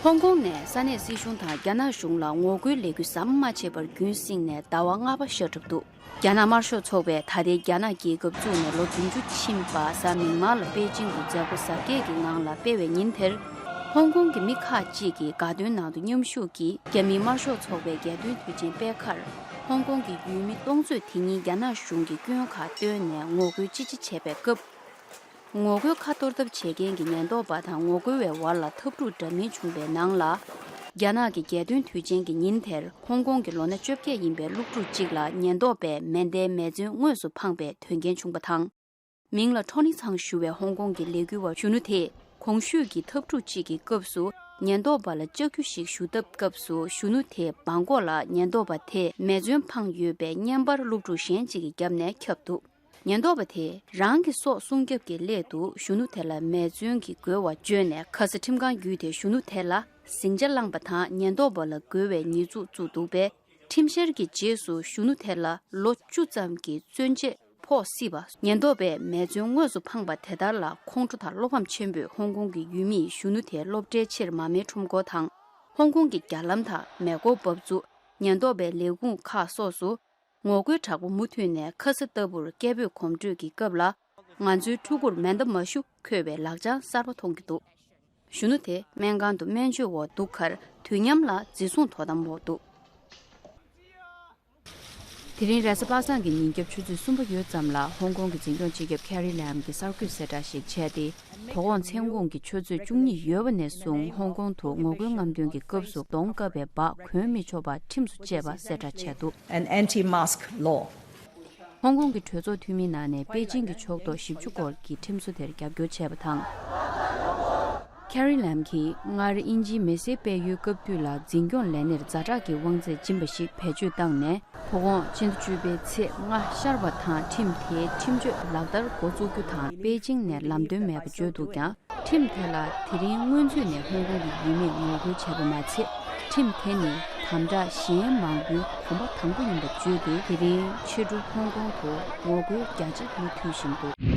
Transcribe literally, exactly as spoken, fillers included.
ཧོང་ཀོང་ནས་ས་གནས་སྲིད་གཞུང་དང་རྒྱ་ནག་གཞུང་ལ་ངོ་རྒོལ་ལས་འགུལ་ཟམ་མ་ཆད་པར་རྒྱུན་བསྲིངས་ནས་ཟླ་བ་ལྔ་པ་ཤར་གྲབས་འདུག་རྒྱ་ནག་དམར་ཤོག་ཚོགས་པས་ད་ལྟའི་རྒྱ་ནག་རྒྱལ་ཁབ་བཙུགས་ནས་ལོ་བདུན་ཅུ་ཕྱིན་པ་གཟའ་མིག་དམར་ལ་པེ་ཅིང་དུ་མཛད་སྒོ་གཟབ་རྒྱས་ཀྱི་ངང་ལ་སྤེལ་བའི་ཉིན་དེར། ཧོང་ཀོང་གི་མི་ཁག་ཅིག་གིས་དགའ་སྟོན་ནང་དུ་མཉམ་ཞུགས་ཀྱིས་རྒྱ་མིའི་དམར་ཤོག་ཚོགས་པའི་རྒྱལ་སྟོན་དུས་ཆེན་སྤེལ་ཁར། ཧོང་ཀོང་གི་ཡུལ་མི་སྟོང་ཚོད་དེ་གཉིས་རྒྱ་ནག་གཞུང་གི་སྐྱོན་ཁག་བཏོན་ནས་ངོ་རྒོལ་ཅི་ཆེ་བྱས་པའི་སྐབས། ངོ་རྒོལ་ཁ་གཏོར་ཐབས་བྱེད་མཁན་གྱི་ཉེན་རྟོག་པ་དང་ངོ་རྒོལ་བའི་བར་ལ་འཐབ་འཁྲུག་འདྲ་མིན་བྱུང་བའི་ནང་ལ། རྒྱ་ནག་གི་རྒྱལ་སྟོན་དུས་ཆེན་གྱི་ཉིན་དེར་ཧོང་ཀོང་གི་ལོ་ན་བཅོ་བརྒྱད་ཡིན་པའི་སློབ་ཕྲུག་ཅིག་ལ་ཉེན་རྟོག་པས་མེ་མདའི་མེ་མཚོན་དངོས་སུ་འཕངས་པའི་དོན་རྐྱེན་བྱུང་པ་དང་། མིང་ལ་ཁྲོ་ནི་ཚང་ཞུ་བའི་ཧོང་ཀོང་གི་ལས་འགུལ་བ་གཞོན་ནུ་དེས་གོང་ཞུས་ཀྱི་འཐབ་འཁྲུག་ཅིག་གི་སྐབས་སུ་ཉེན་རྟོག་པ་ལ་ལྕགས་ཀྱུ་ཞིག་གཞུ་བཏབ་སྐབས་སུ་གཞོན་ནུ་དེའི་སྦྲང་ཀོག་ལ་ཉེན་རྟོག་པ་དེས་མེ་མཚོན་འཕངས་ཡོད་པའི་བརྙན་པར་སློབ་ཕྲུག་གཞན་ཅིག་གིས་བརྒྱབ་ནས་ཁྱབ་འདུག་ཉེན་རྟོག་པ་དེས་རང་གི་སྲོག་སྲུང་སྐྱོབ་ཀྱི་སླད་དུ་གཞོན་ནུ་དེ་ལ་མེ་མཚོན་གྱི་རྒོལ་བ་བརྗོད་ནས་ཁ་ས་ཁྲིམས་ཁང་བརྒྱུད་དེ་གཞོན་ནུ་དེ་ལ་ཟིང་ཆ་བསླངས་པ་དང་ཉེན་རྟོག་པ་ལ་རྒོལ་བའི་ཉེས་འཛུགས་བཙུགས་འདུག་པས། ཁྲིམས་བཤེར་གྱི་རྗེས་སུ་གཞོན་ནུ་དེ་ལ་ལོ་བཅུ་ཙམ་གྱི་བཙོན་འཇལ་ཕོག་སྲིད་པ། ཉེན་རྟོག་པས་མེ་མཚོན་དངོས་སུ་འཕངས་པ་དེ་ལྟར་ལ་ཁོང་ཁྲོ་དང་བློ་ཕམ་ཆེན་པོས་ཧོང་ཀོང་གི་ཡུལ་མིས་གཞོན་ནུ་དེའི་སློབ་གྲྭའི་ཕྱིར་མར་མེ་ཁྲོམ་སྐོར་དང་། ཧོང་ཀོང་གི་རྒྱ་ལམ་དང་མེ་འཁོར་འབབ་ཚུགས། ཉེན་རྟོག་པའི་ལས་ཁུངས་ཁག་སོགས་སུ། ངོ་རྒོལ་དྲག་པོ་མུ་མཐུད་ནས་ཁ་ས་ལྟ་བུར་སྐད་འབོད་གོམ་བགྲོད་ཀྱི་སྐབས་ལ། ང་ཚོའི་ཕྲུ་གུར་མེ་མདའ་མ་གཞུ་འཁོད་པའི་ལག་བྱང་གསར་པ་མཐོང་གི་འདུག་གཞོན་ནུ་དེ་སྨན་ཁང་དུ་སྨན་བཅོས་འོག་འདུག་ཁར་དུས་མཉམ་ལ་འཛིན་བཟུང་དོ་དམ་འོག་འདུག་དེ་རིང་རེས་གཟའ་པ་སངས་ཀྱི་ཉིན་རྒྱབ་ཆུ་ཚོད་གསུམ་པ་ཡོལ་ཙམ་ལ་ཧོང་ཀོང་གི་འཛིན་སྐྱོང་སྤྱི་ཁྱབ་ཁེ་རི་ལེམ་གྱིས་གསར་འགོད་གསལ་བསྒྲགས་ཤིག་བྱས་ཏེ། དོ་དགོང་མཚན་གུང་གི་ཆུ་ཚོད་བཅུ་གཉིས་ཡོལ་བ་ནས་བཟུང་ཧོང་ཀོང་དུ་ངོ་རྒོལ་རྔམ་སྟོན་གྱི་སྐབས་སུ་གདོང་བཀབ་པའི་འབག་གོན་མི་ཆོག་པ་ཁྲིམས་སུ་བཅད་པ་གསལ་བསྒྲགས་བྱས་འདུག An anti-mask law. ཧོང་ཀོང་གི་གྲོས་ཚོགས་འཐུས་མིའི་ནང་ནས་པེ་ཅིང་གི་ཕྱོགས་གཏོགས་བཞི་བཅུ་སྐོར་གྱིས་ཁྲིམས་བཟོ་དེར་རྒྱབ་སྐྱོར་བྱས་པ་དང་། ཁེ་རི་ལེམ་གྱིས་སྔར་དབྱིན་ཇིའི་མེ་སེར་སྤེལ་ཡུལ་སྐབས་དུས་ལ་འཛིན་སྐྱོང་ལས་སྣེར་ཛ་དྲག་གི་དབང་ཚད་སྦྱིན་པ་ཞིག་བེད་སྤྱོད་བཏང་ནས། དོ་དགོང་ཕྱི་ཟླ་བཅུ་པའི་ཚེས་ལྔ་ཤར་བ་དང་ཁྲིམས་དེའི་ཁྲིམས་གཅོད་ལག་བསྟར་འགོ་བཙུགས་རྒྱུ་དང་པེ་ཅིང་ནས་ལམ་སྟོན་མེད་པ་བརྗོད་འདུག་ཀྱང་། ཁྲིམས་དེ་ལ་དེ་རིང་སྔོན་ཚུད་ནས་ཧོང་ཀོང་གི་ཡུལ་མིས་ངོ་རྒོལ་བྱས་པ་མ་ཚད། ཁྲིམས་དེ་ནི་དམ་དྲག་གཞན་མང་པོའི་གོམ་པ་དང་པོ་ཡིན་པ་བརྗོད་དེ། དེ་རིང་ཕྱི་དྲོ་ཧོང་ཀོང་དུ་ངོ་རྒོལ་རྒྱ་ཆེ་མུ་མཐུད་བཞིན་འདུག